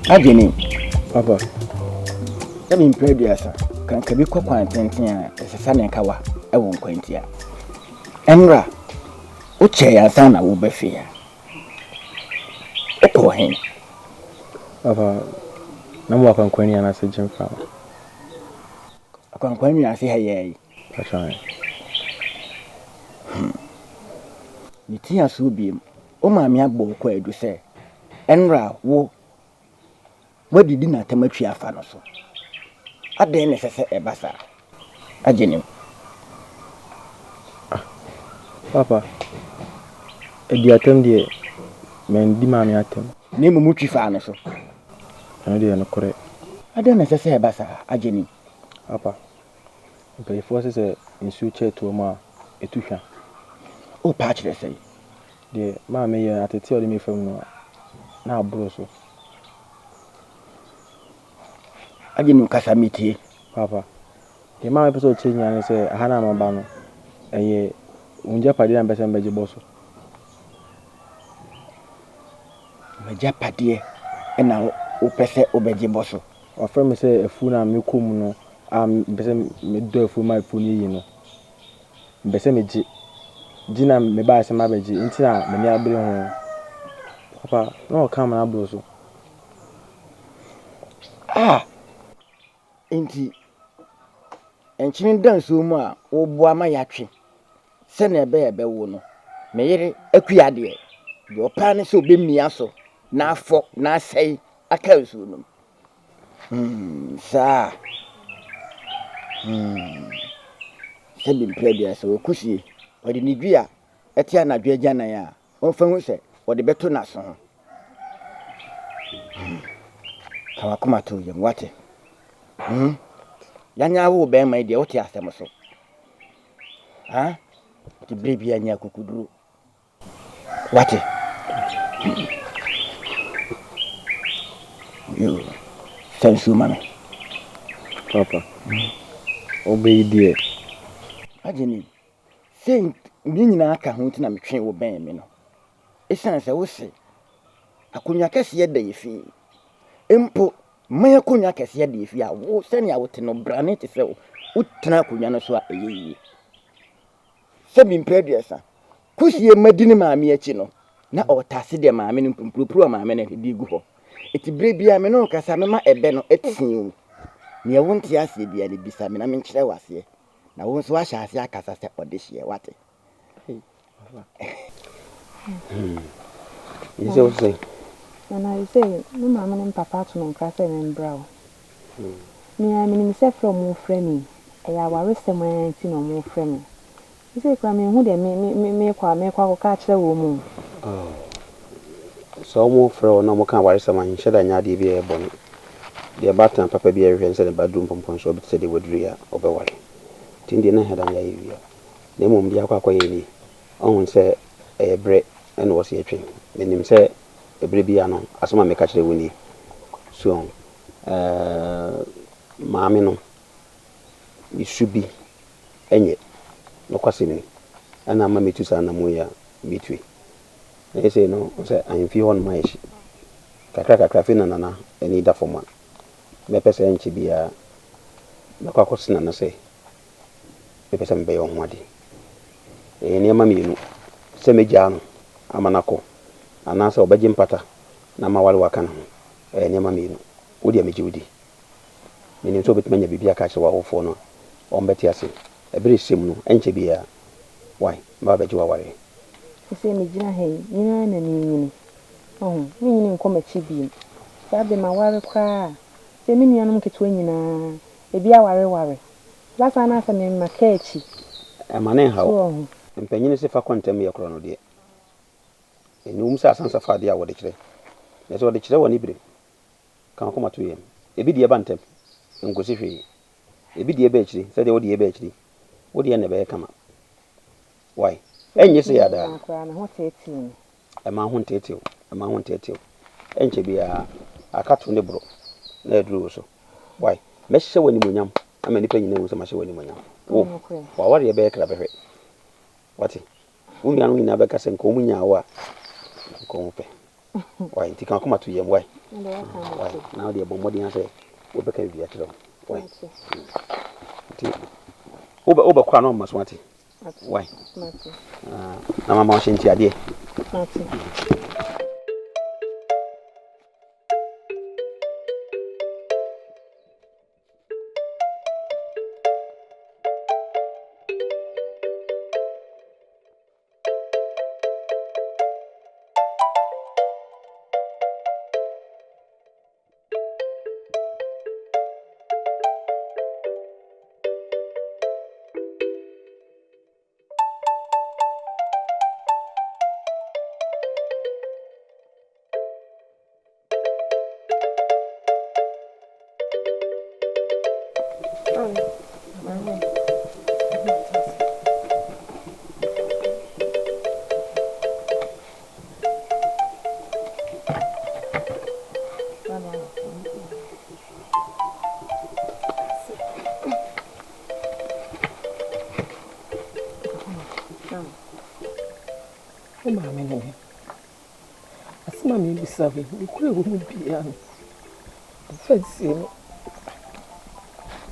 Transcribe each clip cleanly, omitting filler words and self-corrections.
Adwene. Papa. Sɛ me mpere aduasa, kanka bi kɔ kwan tenten a ɛsesa ne nkawa wɔ nkwantia. Ɛnora, wokyɛe ansa na woreba fie ha. Wokɔɔ he? Papa, na mowɔ akwankwa nua no ase gye mframa. Akwankwa nua ase ha yi ara yi? Pakyɛ. Hmm. Ne ti asoɔ biem. Wo maame abɔ wo kwaadu sɛ ɛnora wo woadidi n'atam atwi afa no so. Adɛn na ɛsɛ sɛ ɛba saa? Agyenim. Ah, Papa, adi atam deɛ, mandi maame atam. Na mmom wotwi faa no so. Ɛno deɛ nokorɛ. Adɛn na ɛsɛ sɛ ɛba saa? Agyenim. Papa, mpanyinfoɔ se sɛ nsuo kyɛ toa mu a, ɛtu hwa. Worepɛ akyerɛ sɛn? Deɛ maame yɛ no, ateteɛ a ɔde me fa mu no, na aboro so. Agyenim kasa metie. Papa, deɛ maame pɛ sɛ ɔkyerɛ nyinaa ne sɛ, aha no a maba no, ɛyɛ wo gyapadeɛ na mepɛ sɛ mebɛgye bɔ so. M'agyapadeɛ na wopɛ sɛ wobɛgye bɔ so? Wafrɛ me sɛ afuo no a mekɔ mu no a mepɛ sɛ medɔ afuo ma afuo no yɛ yie no, mepɛ sɛ megye. Gye na mebaeɛ sɛ mabɛgye nti na m'ani abere ho. Papa, na ɔka ama no aboro so. Ah! Enti nkyene da nsuo mu a woboa ma yɛatwe sɛnea ɛbɛyɛ ɛbɛwo no, me yere Akua deɛ, deɛ ɔpɛ ara ne sɛ ɔbɛmia so na afɔ na asɛe aka nsuo no mu. Hmm, saa. Hmm. Sɛbi mpere aduasa, ɔkusie, ɔde ne dua ɛte anadwo agyanan a, ɔmfa hu sɛ ɔde bɛto n'aso ho. Hmm. Ka w'akoma to yam, wate? Hmm. Yɛanya awo bɛrima yi deɛ wote asɛm so. Ha? Nti berɛ biara nya akokoduro. Wate? Yoo, sa nsuo ma me. Papa, ɔbɛ yi deɛ. Agye ni, sei ne nyinaa ka ho nti na metwee wo bɛn me no. Esiane sɛ wose akonnwa kɛseɛ da yɛ fie. Mpo man akonnwa kɛseɛ da yɛ fie a, wo sɛnea wote no brane te sɛ wo. Wotena akonnwa no so a ɛyɛ yie. Sɛbi mpɛ aduasa, Kusie mma di ne maame akyi no, na ɔretase deɛ maame no mpurupuruw a maame no de gu hɔ. Eti bere biara me ne wo kasa mema ɛbɛ no tee wo. Nea wonte aseɛ biara no bisa me na menkyerɛ wo aseɛ. Na wo nso woahyɛ aseɛ akasa sɛ ɔdehyeɛ, woate? Hmm. Nti sɛ wote sɛn? Nana, sɛ me maame ne me papa ato me nkra sɛ membra o. Me ara menim sɛ frɛ a wɔrefrɛ me yi, ɛyɛ awaresɛm ara nti na wɔrefrɛ me. Seesei koraa menhu deɛ me me me merekɔ a merekɔ akɔka akyerɛ wɔn o. Oh, sɛ wɔfrɛ wo na wɔka awaresɛm a, nhyɛ da nyɛ adeɛ bi a ɛyɛ bɔne. Deɛ baatan papa biara hwehwɛ ne sɛ ne ba duru mpɔmpɔn so a, obi te sɛ deɛ waduru yi a, ɔbɛware. Nti ne deɛ na ɛnhyɛ da nyɛ ayɛ wie a. Na mmom deɛ akɔ akɔyɛ nie, ɔhu sɛ ɛyɛ berɛ na ɛwɔ sɛ yɛtwɛn. Menim sɛ ɛberɛ biara no, asɛm a meka kyerɛ wo nie. So ɔho, ɛɛ, maame no, ne su bi nyɛ. Nokwasɛm ni, ɛna ama metu saa anammɔn yi a metue. Na seesei no, wohu sɛ ahemfie hɔnom ayɛ hye. Kakrakakra, afei na Nana ani da fam a, mɛpɛ sɛ ɛnkyɛ biara mɛkɔ akɔse Nana sɛ mepɛ sɛ mebɛyɛ wo ho ade. Ɛyɛ nneɛma mmienu, sɛ mɛgyaa no ama no akɔ, anaasɛ ɔbɛgye mpata na maware wo aka ne ho. Ɛyɛ nneɛma mmienu. Wo deɛ megye wo di. Menim sɛ wobɛtumi anya biribi aka akyerɛ w'awofoɔ no a, wɔbɛte ase. Ɛberɛ a ɛsɛ mu no, ɛnkyɛ biara, wai, mɛba abɛgye wo awareɛ. Seesei megyina ha yi, nyini ara na merenyini. Wahu? Merenyini nkɔ m'akyi bio. Saa bere maware koraa a, sɛ me nuanom nketewa nyinaa, ebi awareware. Ɛba saa na asɛ me maka akyi. Ɛmma no nha So wo. wahu? Mpanyin se fa kɔ ntɛm yɛ korɔ no deɛ, ɛwom sɛ asansa fa adeɛ a wɔde kyerɛ, nanso wɔde kyerɛ wɔ aniberem. Ka w'akoma to yam. Ebi deɛ ba ntɛm, ɛnkɔsi hwee. Ebi deɛ ba akyire, sɛdeɛ wo deɛ ba akyire. Wo deɛ na ɛbɛyɛ kama. Wai? Ɛnyɛ sei ara daa. Ɛmma wo ho nteetee wo, ɛmma wo ho nteetee wo. Ɛnkyɛ biara, akatow ne boro na aduru wo so. Wai? Mɛhyɛ wo animuonyam ama nnipa nyinaa ahu sɛ mahyɛ wo animuonyam. Wo, w'awareɛ bɛyɛ krabɛhwɛ. Wate? Wo nuanom nyinaa bɛka sɛ nka wɔn nyaa wo a, nka wɔn pɛ. Wai nti ka wakoma to yam wai. Wai na wodeɛ bɔ mmɔden ara sɛ wobɛka biribi akyerɛ wo. Wai nti wobɛ wobɛkɔ a na ɔma so ate. Wai na mama ɔhyɛ nti adeɛ. Mate. Wo maame ne me. Asɛm a merebisa wo yi, nokorɛ wɔ mu biara no, mfa nsie me.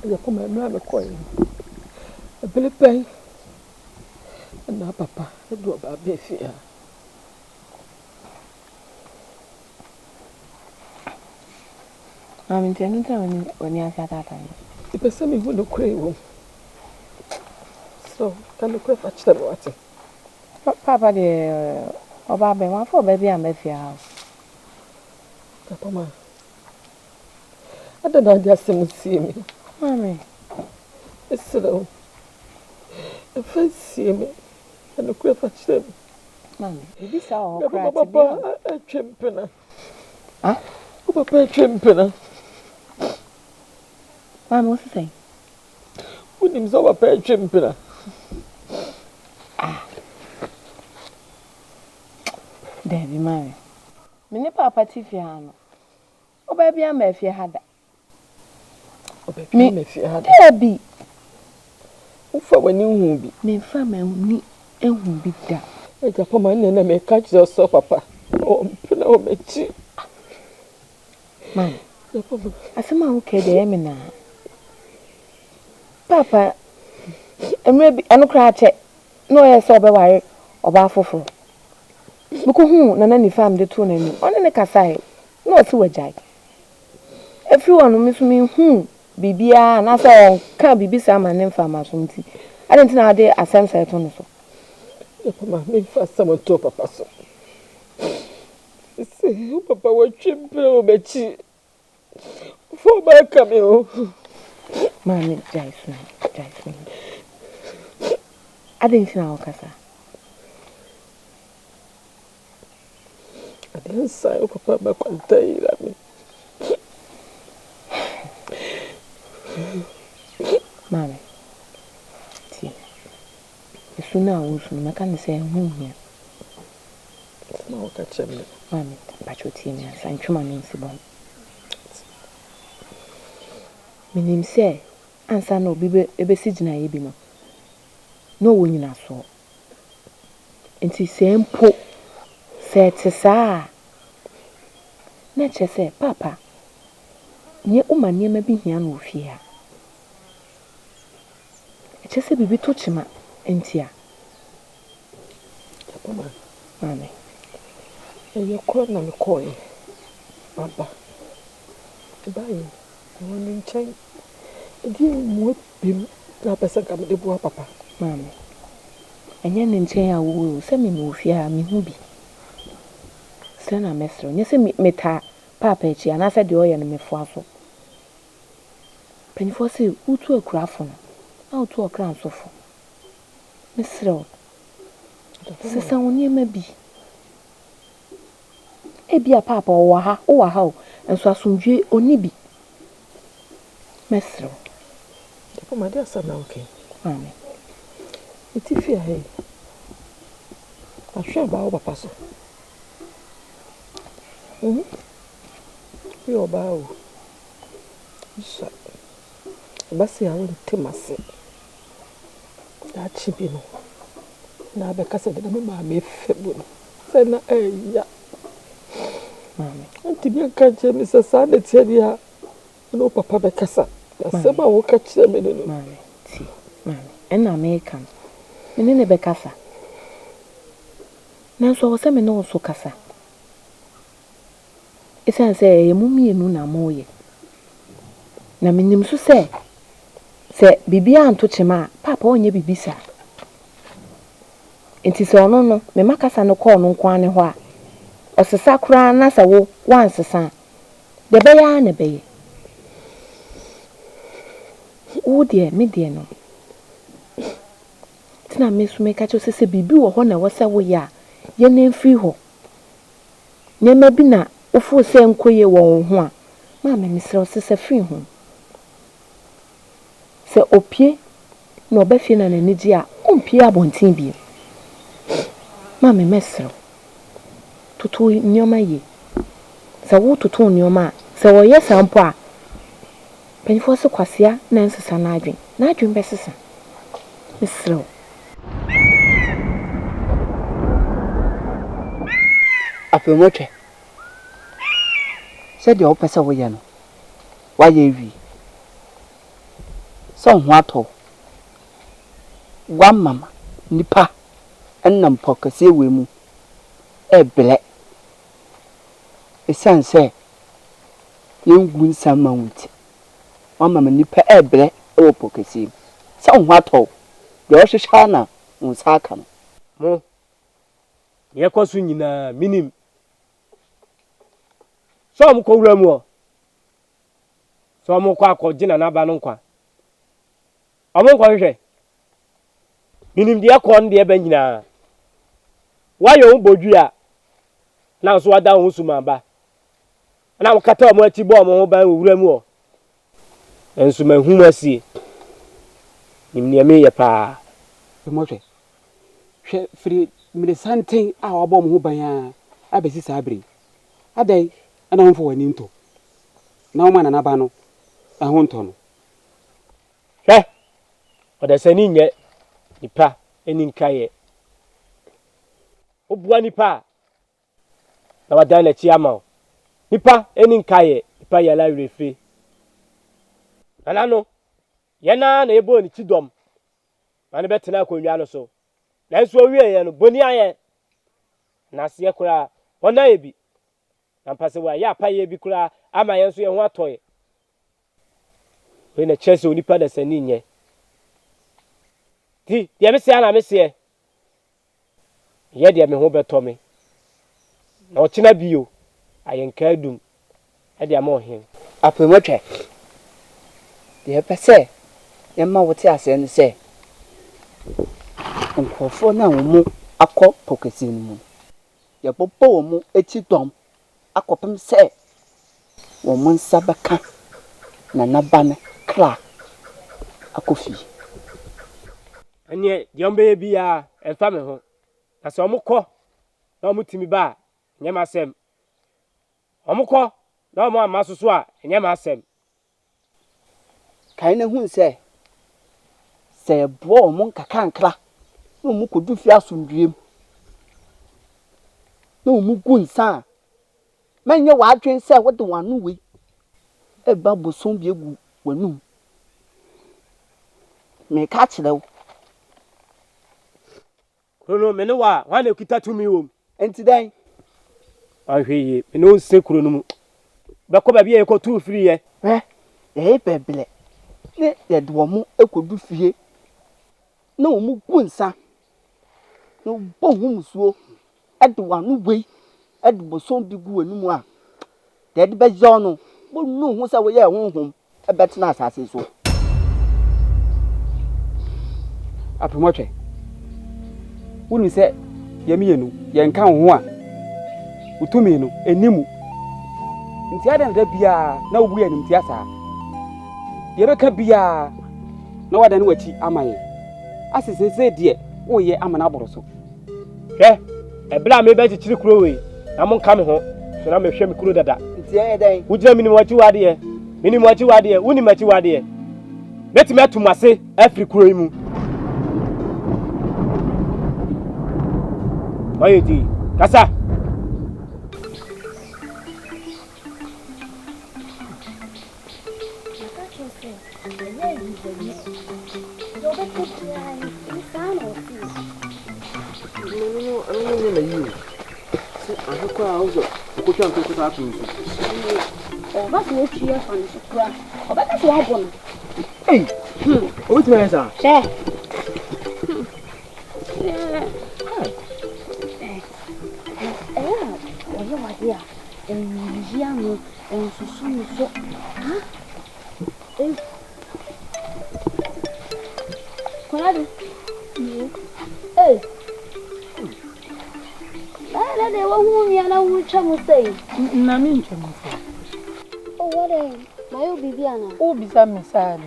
Agya mmerɛ a mekɔeɛ no, ɛbere bɛn na papa de ɔbaa baa fie ha? Maame nti ɛno nti na w'ani ase ataataa me. Mepɛ sɛ mehu nokorɛ wɔ mu. So, ka nokorɛ fa kyerɛ me wate. Papa deɛ ɔbaa bɛn wamfa ɔbaa bi amma fie ha o. Papa ma adɛn na ade asɛm sie me? Maame. Mesrɛ wo, mfa nsie me. Ka nokorɛ fa kyerɛ me. Maame, biribi saa wɔ hɔ koraa te bi Papa atwe mpena. Wo papa atwe mpena. Maame, wo se sɛn? Wonim sɛ wo papa atwe mpena. Ah. Dabi maame. Me ne papa te fie ha no, ɔbaa bi amma fie ha da. Ɔbaa bi amma fie ha da? Dabi. Wofa w'ani hu bi? Memfa m'ani ehu bi da. Agya Pama, ɛnna na meka kyerɛ sɛ papa ɔwɔ mpena wɔ m'akyi. Maame, asɛm a woka deɛ ɛyɛ me naa. Papa, mmerɛ bi, ɛno koraa kyɛ, na ɔyɛ sɛ ɔbɛware ɔbaa foforɔ. Mekɔhuu Nana Nifa a mede too n'anim, ɔne ne kasaeɛ, na ɔse wagyae. Ɛfiri hɔ no, me nso menhuu biribiara anaasɛ ɔnkaa biribi saa ma ne mfa m'asom nti, adɛn nti na wode asɛm saa to no so? Papa, memfa asɛm nto papa so. Mese, wo papa watwe mpena wɔ m'akyi. Fa ɔbaa ka me ho. Maame, gyae su, gyae su. Adɛn nti na wokasa? Adeɛ nsa wo papa ma kwanta yera me. Maame, tie. Esu no a wosu no, mɛka no sɛ ɛho nhia. Asɛm a woka kyerɛ me no. Maame, mpakyɛw tie me ansa, ntwe m'ano nsi bɔne. Menim sɛ ansa na obi bɛsi gyinaeɛ bi no, na ɔwɔ nyinasoɔ. Nti sɛ mpo sɛ ɛte saa a, na kyerɛ sɛ paapa, woma nneɛma bi hia no wɔ fie ha. Ɛkyerɛ sɛ biribi to kyema nti a. Papa, Maame. Ɛyɛ kɔ na mekɔeɛ. Maba. Mebaeɛ, mewɔ ne nkyɛn. Ɛdeɛ mmoa bim na apɛ sɛ nka mede boa papa. Maame, ɛnyɛ ne nkyɛn a wowɔ o, sɛ me mewɔ fie a mehu bi. Srɛ na mɛsrɛ wo. Nyɛ sɛ metaa paapa akyi anaasɛ deɛ ɔyɛ no mefoa so. Mpanyinfoɔ se wotu akurafo no na wotu ɔkra nso fo. Mesrɛ wo, sesa wo nneɛma bi. Ebia paapa ɔwɔ ha, wowɔ ha o, nso asomdwie onni bi. Mɛsrɛ wo. Papa, made asɛm na woka yi. Maame. Mete fie ha yi, ahwɛ aba wo papa so. Woyɛ ɔbaa o. Wosua. Ɛba se a wonte m'ase. Daakye bi no, na abɛka sɛ deɛ na me maame fa mu no, sɛ na ɛyɛ. Maame. Woantumi anka ankyerɛ me sɛ saa na ɛteɛ deɛ a, me ne wo papa bɛkasa. Asɛm a woka kyerɛɛ me no no. Maame, tie. Maame, ɛnna mereka no, me ne no bɛkasa. Nanso ɛwɔ sɛ me ne wo nso kasa. Esiane sɛ ɛyɛ mo mmienu na moreyɛ. Na menim nso sɛ, sɛ biribiara anto kyema a, Paapa ɔrenyɛ biribi saa. Enti sɛ ɔno no, mema kasa no kɔ ɔno nko ara ne hɔ a, ɔsesa koraa na sɛ wo, woansesa a, deɛ ɛbɛyɛ ara na ɛbɛyɛ. Wo deɛ, me deɛ no. Nti na me nso meka kyerɛ wo sɛ, sɛ biribi wɔ hɔ na ɛwɔ sɛ woyɛ a, yɛ na ɛmfiri hɔ. Nneɛma bi na wofoo sɛ ɛnkɔ yie wɔ wo ho a, maame mesrɛ wo sesa firi ho. Sɛ ɔpue na ɔba fie na n'ani gye a, ɔmpue abɔnten bio. Maame mɛsrɛ wo, toto nneɛma yie. Sɛ wototo nneɛma a, sɛ ɔyɛ saa mpo a, mpanyinfoɔ se kwasea na ɛnsesa n'adwene. N'adwene bɛsesa. Mesrɛ wo. Afei motwɛ sɛdeɛ wopɛ sɛ woyɛ no, woayɛ awie. Sɛ wo ho atɔ wo, woama nnipa nam po kɛseɛ wei mu rebrɛ ɛsiane sɛ yɛngu nsa mma wo nti. Woama nnipa rebrɛ wɔ po kɛseɛ mu. Sɛ wo ho atɔ wo, deɛ wohwehwɛ ara na wo nsa aka no. Mo, nea ɛkɔ so nyinaa, minim. Sɛ wɔkɔ wuram hɔ, sɛ wɔkɔ akɔgye nanaba no nkwa. Wɔnkɔhwehwɛ. Minim deɛ ɛkɔ ne deɛ ɛba nyinaa. Woayɛ wo bodwi a, na nso woada wo ho sumanba. Na wokata wɔn akyi bɔ wɔn ho ban wɔ wuram hɔ. Nanso mahu mo asie. Nim nea mereyɛ paa. Hwɛ, hwɛ, firi mmeresanten a wɔabɔ wɔn ho ban ara abɛsi saa bere yi, adɛn na womfa w'ani nto na woma nanaba no ho ntɔ no? Hwɛ! Ɔdasani nyɛ nipa ani nkaeɛ. Woboa nipa a, na wadan n'akyi ama wo. Nipa ani nkaeɛ, nipa yɛ ala werɛfire. Nana no, yɛn ara na yɛbɔɔ ne kyidɔm ma no bɛtenaa akonnwa no so. Nanso ɔwieeɛ no, boni ayɛ. N'aseɛ koraa, wɔn ayɛ bi. Na ampa sɛ wɔayɛ apayɛ bi koraa ama yɛn nso yɛn ho atɔ yɛn. Wei na ɛkyerɛ sɛ onipa dasani nyɛ. Nti, deɛ meseɛ ara na meseɛ. Meyɛ deɛ me ho bɛtɔ me. Na ɔkyena bio, ayɛ nkaadum de ama ɔhene. Afei motwɛ. Deɛ yɛpɛ sɛ yɛma wote aseɛ ne sɛ, nkurɔfoɔ no a wɔakɔ po kɛseɛ no mu no, yɛbɛbɔ wɔn akyi dɔm akɔpem sɛ wɔn nsa bɛka Nana ba no kra akɔ fie. Ɛnneɛ deɛ wɔbɛyɛ biara, ɛmfa me ho. Na sɛ wɔkɔ na wɔtumi ba a, ɛnyɛ m'asɛm. Wɔkɔ na wɔamma so so a, ɛnyɛ m'asɛm. Kae na hu sɛ, sɛ yɛboa wɔn nkakrankra na wɔkɔdu fie asomdwoeɛ mu na wɔgu nsa a, mɛnyɛ w'adwene sɛ wode w'ano wei reba bosom bi agu w'anum. Mereka akyerɛ wo. Kuro no, me ne wo a, hwan na ɛkita tumi wɔ mu? Enti dɛn? Wanhwɛ yie, me ne wo nse kuro no mu. Bɛkɔ baabi a yɛkɔtoo firiiɛ. Hwɛ, yɛyɛ brɛbrɛ ne yɛde wɔn kɔdu fie na wɔgu nsa na wɔbɔ ho mmusuo de wɔn ano wei de bosom bi gu w'anomu a, deɛ ɛde bɛyɛ wo no, wonnu wo ho sɛ woyɛɛ honhom bɛtena asase so. Apemɔtwɛ, wonim sɛ yɛn mmienu yɛnka wo ho a, wo tumi no ɛnni mu. Nti adɛn na da biara na wobu yɛn animtia saa? Deɛ ɛbɛka biara na woadane w'akyi ama yɛn. Ase seesei deɛ woreyɛ ama no aboro so. Hwɛ, ɛberɛ a merebɛkyekyere kuro wei, na monka me ho, so na mehwɛ me kuro dada. Nti ɛyɛ dɛn? Wogyina menim w'akyiwadeɛ, menim w'akyiwadeɛ, wonim m'akyiwadeɛ. Mɛtumi atu mo ase afiri kuro yi mu. Wayɛ din. Kasa! Dabi. Deɛ ɔbɛka biara no, saa na ɔte. Ɛno no, ɛno no nyɛ n'ayi o. Sɛ ahwɛ koraa a, wo sɛ ɔkɔtwa nto kɔsa ato nsu. Ɔba sɛ watwi afa no so koraa, ɔbɛka sɛ wabɔ no. Ei! Obetumi ayɛ saa? Hwɛ! Ɛyɛ a ɔyɛ wade a, ɛnyi ano, ɛnsoso no so. Ha? Konadu. Ei. Bɛyɛ dɛ deɛ wahu nua na wotwa mu sɛi. Na mentwa mu sɛ. Oh, wadɛn? Mayɛ wo biribi anaa? Wobisa me saa de.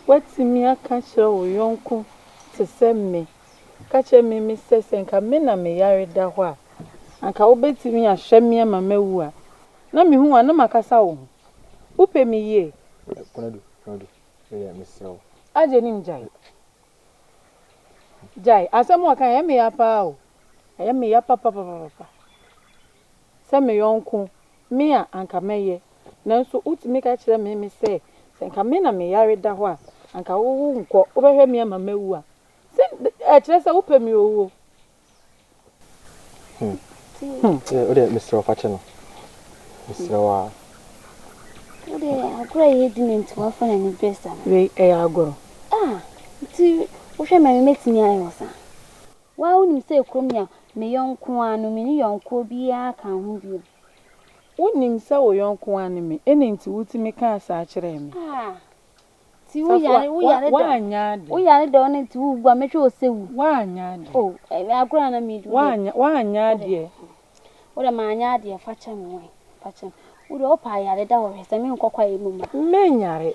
Woatumi aka akyerɛ wo yɔnko te sɛ me, ka kyerɛ me me sɛ sɛ nka me na meyare da hɔ a, anka wobɛtumi ahwɛ me ama mawu a, na mehu wo a na makasa wo ho. Wopɛ me yie? Konadu, Konadu, medeɛ mesrɛ wo. Agye nim gyae. Gyae. Asɛm a ɔka ɛyɛ me ya paa o. Ɛyɛ me ya papapapapa. Sɛ me yɔnko, me a anka mɛyɛ. Nanso wotumi ka kyerɛ me me sɛ, sɛ nka me na me yare da hɔ a, anka wo wonkɔ, wobɛhwɛ me ama mawu a. Sɛ ɛkyerɛ sɛ wopɛ me owuo. Hmm. Hmm. Wo deɛ mesrɛ wo fa kyɛ no. Mesrɛ wo a. Wo deɛ agorɔ a yɛdi no nti wafa n'ani bere sa no. Wei ɛyɛ agorɔ. Ah, nti wohwɛ me a mɛtumi ayɛ wo saa? Wo ara wonim sɛ kurom yɛ me yɔnko ara no, menni yɔnkoɔ biara ka ho bio. Wonim sɛ wo yɔnko ara ne me, ɛna nti wotumi kaa saa kyerɛɛ me. Ah, Ti wo yare wo yare dɔ. Woanyɛ ade. Wo yare dɔ no nti wo wu a mɛhwɛ wo sɛ wu. Woanyɛ ade. Oh ɛyɛ agorɔ a na mi di. Woanyɛ woanyɛ adeɛ. Wo deɛ manyɛ adeɛ fa kyɛ me wai fa kyɛ me. Wo deɛ wopɛ ayare da hɔ hwɛ sɛ menkɔ kwaeɛ mu ma. Menyare.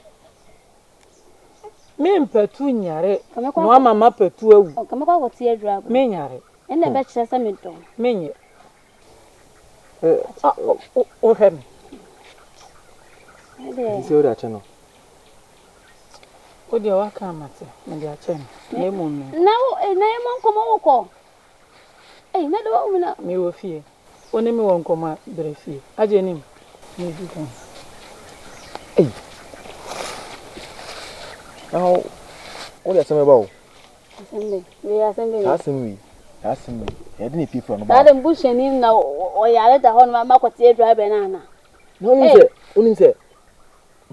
Mempatu nyare na wama mapatu awu. Nka mɛkɔ akɔte aduru abɔ. Menyare. Ɛnna ɛbɛkyerɛ sɛ medɔ wo. Menyɛ. Wohwɛ me. Nti sɛ wode akyɛ no. Wo deɛ woaka a mate, mede akyɛ no. Na mmom me. Na wo eh, na yɛmmɔ nkɔmmɔ wokɔ. Ei, na de wawu na. Mewɔ fie. Wo ne me wɔ nkɔmmɔ a, brɛ fie. Agye anim. Medi kan. Ei. Na wo de asɛm bɛba o. Asɛm bɛn? Wei asɛm bɛn? Saa asɛm wei, saa asɛm wei, ɛyɛ de na efie fura no ba. Saa de mbusuani na ɔyare da hɔ no ma kɔte aduru abɛn no ana? Na wonim sɛ, wonim sɛ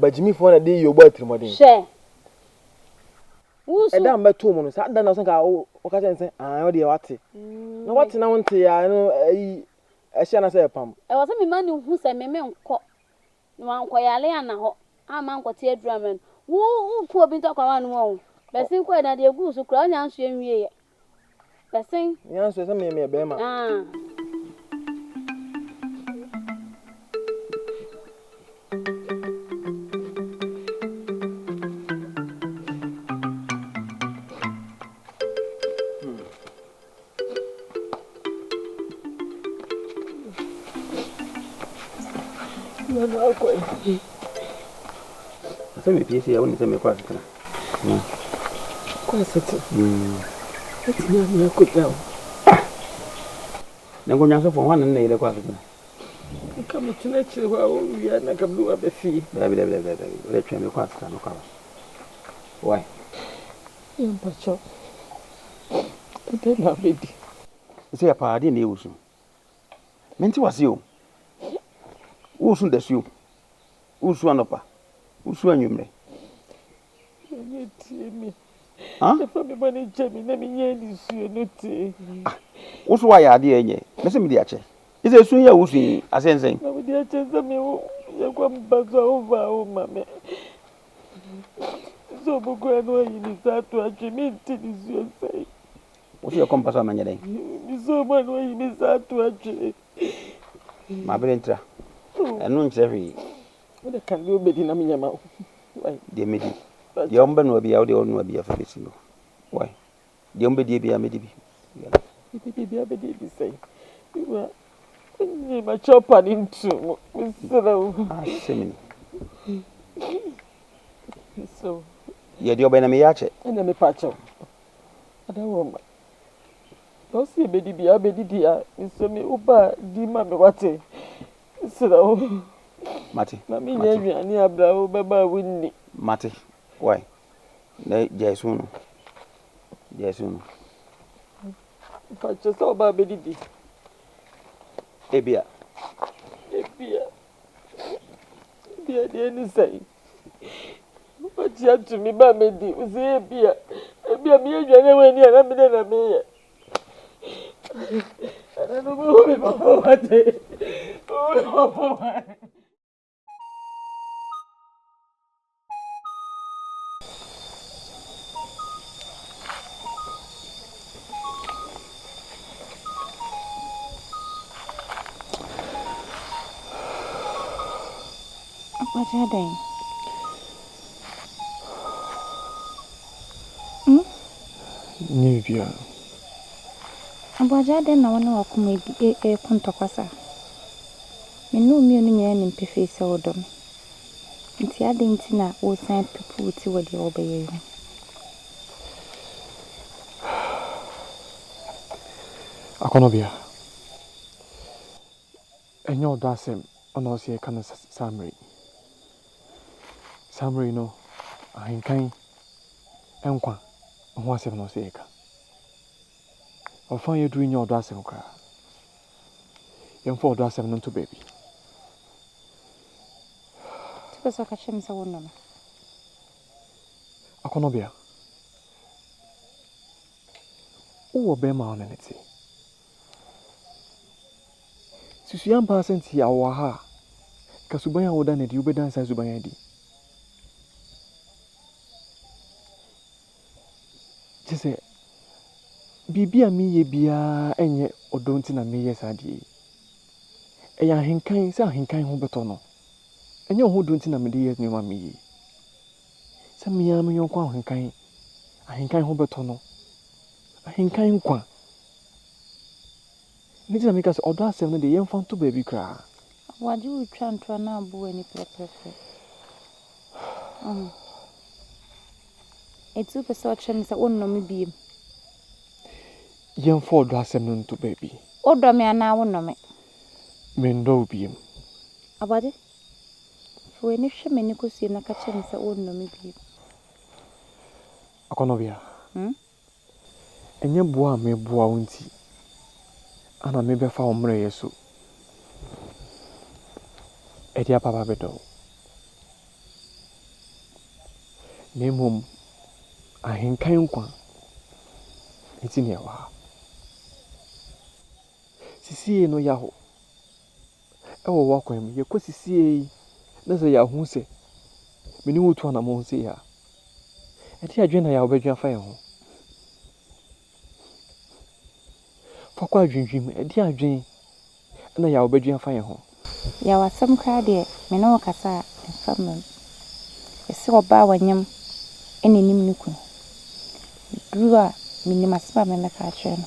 bagyimifoɔ na de yɛ ɔbɔ atirimɔden. Hwɛ. Wusu. Ɛda a mbɛtoo mu no, saa da na ɔsɛ nka wɔka kyerɛ no sɛ, ah, wo deɛ wate. Na wate na wonte a, ɛno ɛyi, ɛhyɛ anaasɛ ɛpam. Ɛwɔ sɛ mema no hu sɛ me menkɔ Na wankɔyare anna hɔ amma ankɔte aduru ammrɛ no. Wo woko obi ntɔkwa w'anom ɔho. Bɛsen kɔɛ na deɛ eguu so koraa wonya nsoɛ nwieɛ. Bɛsen. Menya nsoɛ sɛ meyɛ meyɛ bɛrima. Ah. Sɛ mepie sɛ wonim sɛ mekɔ asetena. Kɔ asetena. Ɛtumi ame akɔgya wo. Ah! Na nkonnwa-sɔfoɔ hwan na ne yere kɔ asetena? Nka metena akyire hɔ a wowia na nka mede wo aba fie. Dabi dabi dabi dabi. Wode twɛn mekɔ asetena mekɔ aba. Why? Mpakyɛw, ɛdɛn na abɛdi? Sɛ yɛ paa, deɛ na ɛwɔ su. Mente wase o. Wosu dasuo, wosu anɔpa, wosu anwummerɛ. Nyame tie me. Ɛfa me bɔne kyɛ me na menyɛ nisuo no tee. Ah, wo so woayɛ adeɛ ɛnyɛ. Mɛsɛ mede akyɛ. Ɛsɛ esu yi a wosu yi, aseɛ nsɛn. Na mede akyɛ sɛ me wo yɛ kwa mpa so a womfa wo ma me. Sɛ ɔmo koraa na wayi ne nsa ato atwe me nte nisuo sɛe. Wo so yɛ kɔ mpa so a manyɛ dɛn? Mesɛ ɔmo a na wayi me nsa ato atwene. Mabere ntra. Ɛno nkyerɛ hwee. Wode ka deɛ wobɛdi na menyɛ ma wo. Deɛ mɛdi. Deɛ ɔmo bɛnoa biara wo deɛ ɔnoa biara fa bɛsi hɔ. Why? Deɛ ɔmo bɛdie biara mɛdi bi. Bɛdi biara bɛdi bi sɛn? Wura, wonyi makyɛw pa ne ntu mu. Mesrɛ wo. Asɛm ni. Mesrɛ wo. Yɛ deɛ ɔbɛn na meyɛ akyɛ. Ɛna mepa kyɛw. Adaworoma, na ɔse yɛbɛdi bia wobɛdidi a, mesrɛ me wo ba a di ma me wate, mesrɛ wo. Mate. Ma menyɛ aduane a bra wo bɛba a wonni. Mate. Wai? Na gyae su no. Gyae su no. Mpakyɛ sɛ ɔbaa bɛdidi. Ebia. Ebia. Ebia deɛ ne sɛn. Wakyia tumi ba mɛdi. Wosi ebia. Ebia meyɛ aduane a wani a na mede na meyɛ. Ɛna no mo mi papa wate. Mo mi papa wate. Akwagye adɛn? Hmm? Nyɛ biribiara. Aboagye adɛn na wo ne w'akoma reko ntɔkwa saa? Me ne wo mmienu nyinaa nim pefee sɛ wodɔ me. Nti adɛn nti na woresan apupu wo ti wɔ deɛ wobɛyɛ yi ho? Akɔnnɔbea, ɛnyɛ ɔdɔ asɛm na ɔsɛ yɛka no saa mmerɛ yi. Saa mmerɛ yi no, ahenkan nkwa ho asɛm na ɔsɛ yɛka. Ɔfa a yɛaduru nyɛ ɔdɔ asɛm koraa. Yɛmfa ɔdɔ asɛm no nto baabi. Nti wopɛ sɛ ɔka kyerɛ me sɛ wonnɔ me? Akɔnnɔbea, wowɔ bɛrima a wo ne no te. Susua ampa ara sɛ nti awɔ ha a, nka suban a woda no adi, wobɛdan saa suban adi. Kyerɛ sɛ, biribi a meyɛ biara nyɛ ɔdɔ nti na meyɛ saa adeɛ yi. Ɛyɛ ahenkan, sɛ ahenkan ho bɛtɔ no. Ɛnyɛ wo ho dɔ nti na mede yɛ nneɛma a meyɛ yi. Sɛ me ara me yɔnko ahenkan, ahenkan ho bɛtɔ no. Ahenkan nkwa. Ɛno nti na meka sɛ ɔdɔ asɛm no deɛ yɛmfa nto baabi koraa. Aboagye wotwa ntorɔ na abu w'ani prɛprɛprɛ. Ɔho. Enti wopɛ sɛ ɔkyerɛ me sɛ wonnɔ me biom? Yɛmfa ɔdɔ asɛm no nto baabi. Wodɔ me anaa wonnɔ me? Mennɔ wo biom. Aboagye, fa w'ani hwɛ m'ani kosua mu na ka kyerɛ me sɛ wonnɔ me biom. Akɔnnɔbea, ɛnyɛ boa a meboa wo nti na mebɛfa wo mmerɛyɛ so de aba abɛdɔ wo. Na mmom ahenkan nkwa nti na yɛwɔ ha. Sisiei no yaho wɔ w'akwan mu. Yɛkɔ sisiei na sɛ yɛahu sɛ me ne wo retu anammɔn sei a, ɛdeɛn adwene na yaho bɛdwene afa yɛn ho? Fa kɔ adwendwen mu, ɛdeɛn adwene na Yaw bɛdwen afa yɛn ho? Yaw asɛm koraa deɛ me ne wo kasa a ɛmfa mma mu. Yɛse ɔbaa a wanyem na ɛnim ne kunu. Meduru a menim asɛm a mɛmɛka akyerɛ no.